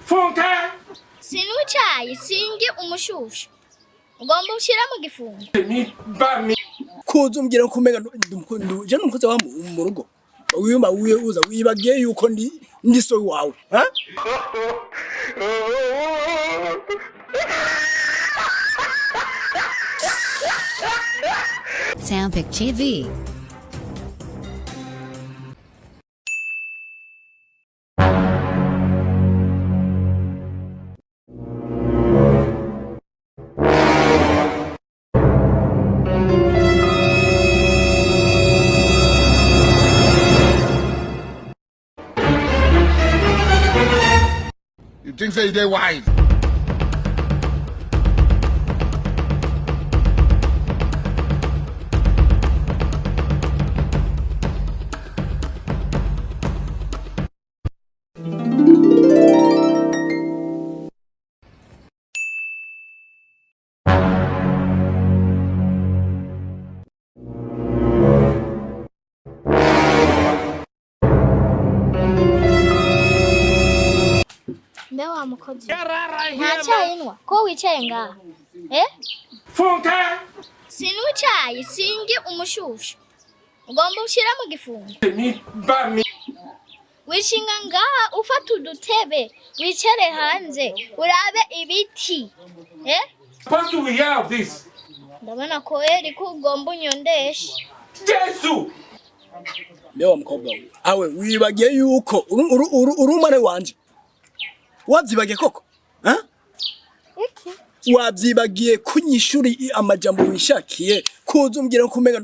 Funke! Sinywa icayi, singe umushusho. Ugomba ushira mu gifungo. Tèmi bá mi. Kuza umbwira ko umenga je n'umukozi wa mu rugo wiyumva uza wibagiye yuko ndi so wawe, ha? Soundpick TV. You think say they wise? Mbe wa mukozi. Nta cayi nywa, ko wicaye ngaha? Eh? Funke! Sinywa icayi, singe umushusho. Ugomba ushira mu gifungo. Tèmi bá mi. Wishinga ngaha ufata udutebe, wicare hanze, urabe ibiti. Eh? Supposed to hear of this. Ndabona ko eri ko ugomba unyondeshe. Jésù! Mbe wa mukobwa we, awe wibagiye yuko uri umwana wanje? Wavyibagiye koko, ha? Iki? Wavyibagiye kunyishuri amajambo wishakiye, kuza umbwira ko umenga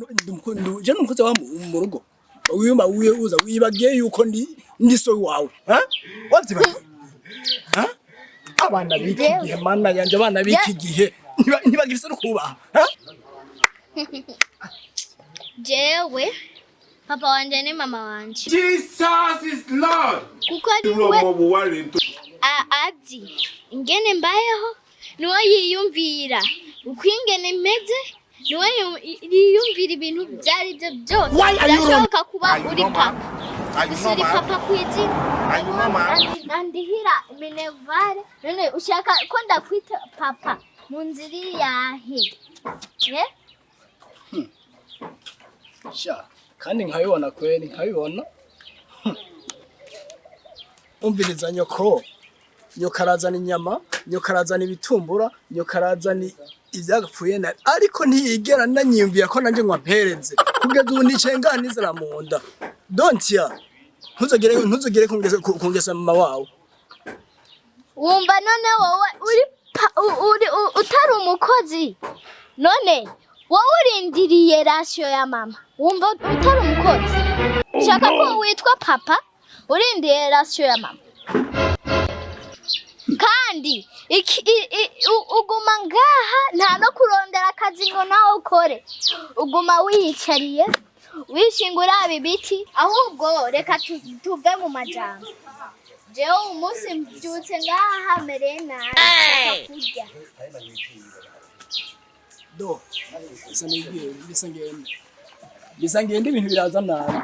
je n'umukozi wa mu rugo wiyumva uza wibagiye yuko ndi so wawe, ha? Wavyibagiye, ha? Abana b'iki gihe, mana yanje, abana b'iki gihe ntibagifise no kubaha, ha? Jewe papa wanje ni mama wanje. Jesus is Lord! Kuko ari Irú we ọmọ wo wá rèé tó? azi ingene mbayeho, niwe yiyumvira uko ingene meze, niwe yiyumvira ibintu ibyo ari byo byose. Why are you Birashoboka kuba Are you uri normal? papa, Are you gusa uri normal? papa kw'izina. Are you normal? Andihira minervare, none ushaka ko ndakwita papa mu nzira iyahe? Eh? Sha, kandi nkabibona kweli, nkabibona. Umviriza nyoko, nyoko arazana inyama, nyoko arazana ibitumbura, nyoko arazana ivyagapfuye nabi, ariko ntiyigera nanyiyumvira ko nanje ngo ampereze. Kugeza ubu nicaye ngaha nizera mu nda. Dontia, ntuzogere kungesa mama wawe. Wumva none wowe uri uri utari umukozi, none wowe urindiriye rasiyo ya mama, wumva utari umukozi, ushaka ko witwa papa urindiriye rasiyo ya mama, kandi uguma ngaha nta no kurondera akazi ngo nawe ukore, uguma wiyicariye wishinga uraba ibiti. Ahubwo reka tuve mu majambo. Jewe umunsi mbyutse ngaha mereye nabi, nshaka kurya. Do, bisa nigende, bisa ngende. Bisa ngende, ibintu biraza nabi.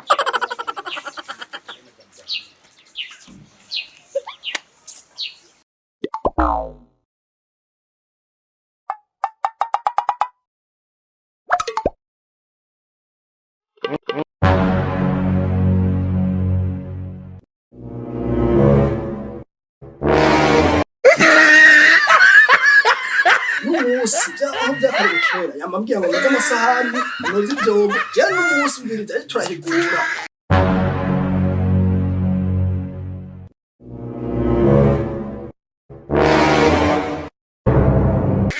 N'umunsi aho byakorewe kera yamabwiye ngo noze amasahani, noze ivyombo, jewe n'umunsi mbiriza ariko turahigura.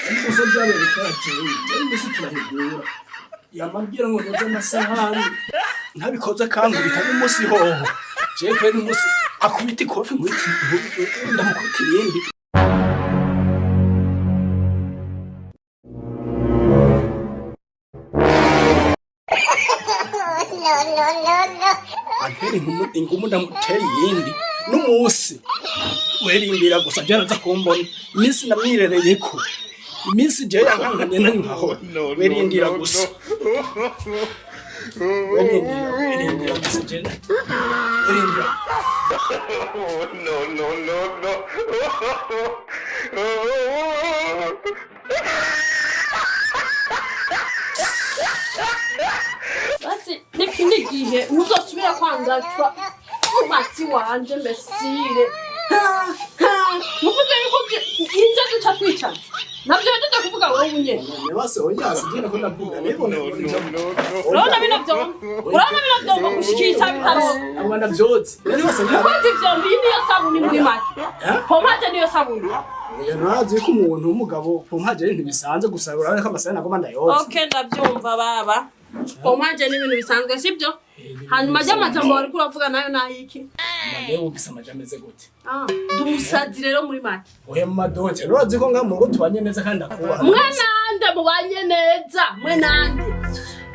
Ariko so byabereye kera, jewe n'umunsi turahigura, yamabwira ngo noze amasahani ntabikoze akankubita. N'umunsi hoho jewe kweri n'umunsi akubita ikofi nkubita, ndamukubita irindi. Antera ingumu, ndamutera iyindi. N'umunsi werindira gusa byaraza kumbona iminsi namwirereyeko, iminsi jewe yankankamye nari nkahora. Werindira gusa, werindira, werindira gusa, jewe werindira. No, no, no, no. Basi n'ikindi gihe uzosubira kwangacwa umwatsi wanje mbesire. Muvuze yuko inze duca twicana. Navyo hejeje kuvuga wewe nyene. Bose oya sijye ko ndavuga nibona. Urabona bino vyombi? Urabona bino vyombo gushikisha bitaroga. Abo ndavyotse. Rero bose Kozi vyombi iyi niyo sabuni muri make. Pomade niyo sabuni. Oya nurazi ko umuntu w'umugabo pompaje ari ibintu bisanzwe gusa urabona ko amasahani agomba ndayotse. Okay, ndavyumva baba. Pomade ni ibintu bisanzwe sibyo? Hanyuma ry'amajambo wariko uravuga nayo nayiki? Mbe wumvise amaja ameze gute? Ah, ndumusazi rero muri make. Oya mu madote nurazi ko ngaha mu rugo tubanye neza kandi ndakubaha. Mwenande mubanye neza, mwenande.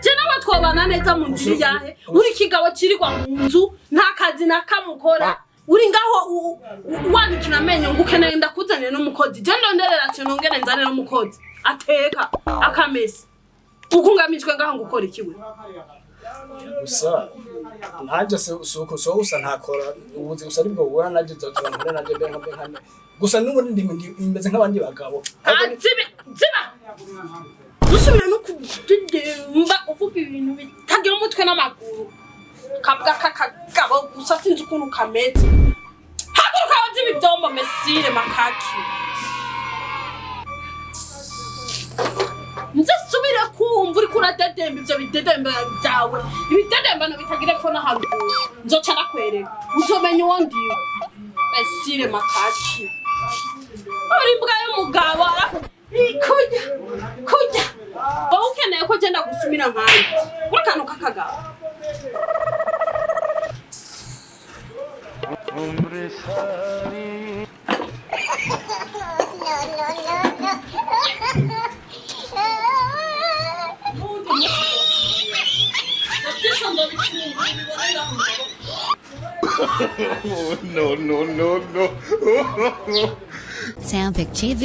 Je nawe twobana neza mu nzu yahe? Uri kigabo kirirwa mu nzu, nta kazi na kamukora. Uri ngaho wanikira amenyo ngo ukeneye ndakuzanire n'umukozi. Je ndonderera ati nongere nzane n'umukozi. Ateka, akamesa. Ukungamijwe ngaho ngo ukora ikiwe. Gusa nanjye si uko so gusa ntakora ubuzi gusa aribwo bubura nanjye nzotura nanjye mbe nka gusa n'ubundi meze nk'abandi bagabo. Ah, zibe, ziba. Usubira no kudedemba uvuga ibintu bitagira umutwe n'amaguru. Kabwa kakagabo gusa sinzi ukuntu kameze. Haguruka woze ibi vyombo mesire makaki. Nze subire kumva uriko uradedemba ivyo bidedemba vyawe. Ibidedembano bitagira epfo no haruguru. Nzoca nakwereka. Uzomenya uwo ndiwe. Mesire makaki. Uri imbwa y'umugabo arafu kurya kurya wowe ukeneye ko genda gusumira nkanjye uri akantu k'akagabo. N'uwundi munsi uzosubira. Navyise nzobicunga, ubibone ngaho mu maboko. No, no, no, no. Soundpic TV.